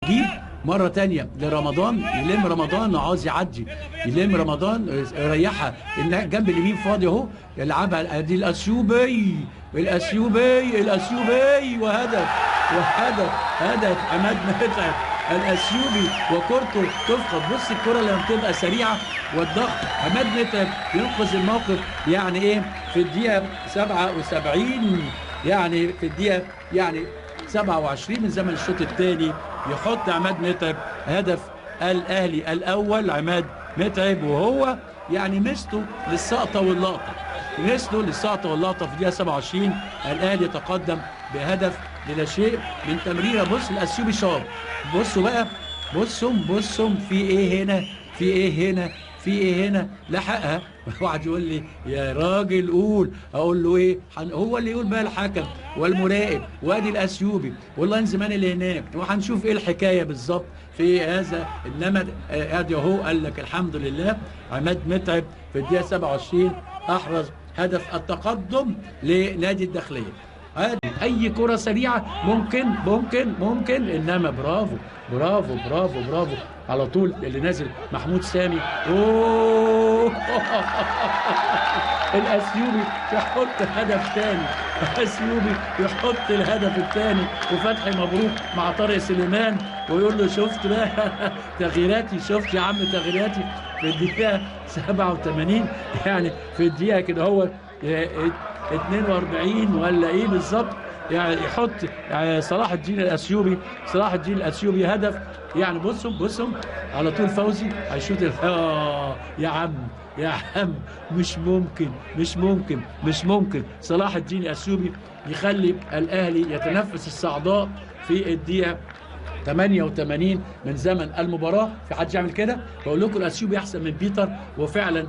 نجيب مرة تانية لرمضان، يلم رمضان، عاوز يعدي، يلم رمضان، ريحها جنب اليمين فاضي اهو، يلعبها ادي الاثيوبي، الاثيوبي، الاثيوبي، وهدف، وهدف، هدف عماد متعب الاثيوبي، وكورته تفقد. بص الكره لما بتبقى سريعة والضغط، عماد متعب ينقذ الموقف. يعني ايه في الدقيقة 77، يعني في الدقيقة يعني 27 من زمن الشوط الثاني، يحط عماد متعب هدف الاهلي الاول. عماد متعب وهو يعني ميزته للسقطه واللقطه، ميزته للسقطه واللقطه. في الدقيقة 27 الاهلي يتقدم بهدف للا شيء من تمريره. بص الاثيوبي شاط، بصوا بقى، بصوا بصوا في ايه هنا، في ايه هنا، في ايه هنا، لحقها. واحد يقول لي يا راجل قول، اقول له ايه؟ هو اللي يقول بقى، الحكم والمراقب وادي الاثيوبي وال linesman اللي هناك، وهنشوف ايه الحكاية بالظبط في هذا. انما ادي اهو، قال لك الحمد لله عماد متعب في الدقيقة 27 احرز هدف التقدم لنادي الداخلية. اي كره سريعة ممكن ممكن ممكن، انما برافو برافو برافو برافو على طول اللي نازل محمود سامي. اوه الاثيوبي يحط هدف ثاني، الاثيوبي يحط الهدف الثاني، وفتحي مبروك مع طارق سليمان ويقول له شفت بقى تغييراتي، شفت يا عم تغييراتي في الدقيقة 87، يعني في الدقيقة كده هو 42 ولا ايه بالظبط، يعني يحط صلاح الدين الاثيوبي، صلاح الدين الاثيوبي هدف. يعني بصوا بصوا على طول فوزي هيشوط يا عم يا عم، مش ممكن مش ممكن مش ممكن. صلاح الدين الاثيوبي يخلي الاهلي يتنفس الصعداء في الدقيقة 88 من زمن المباراة. في حد يعمل كده؟ بقول لكم الاثيوبي احسن من بيتر، وفعلا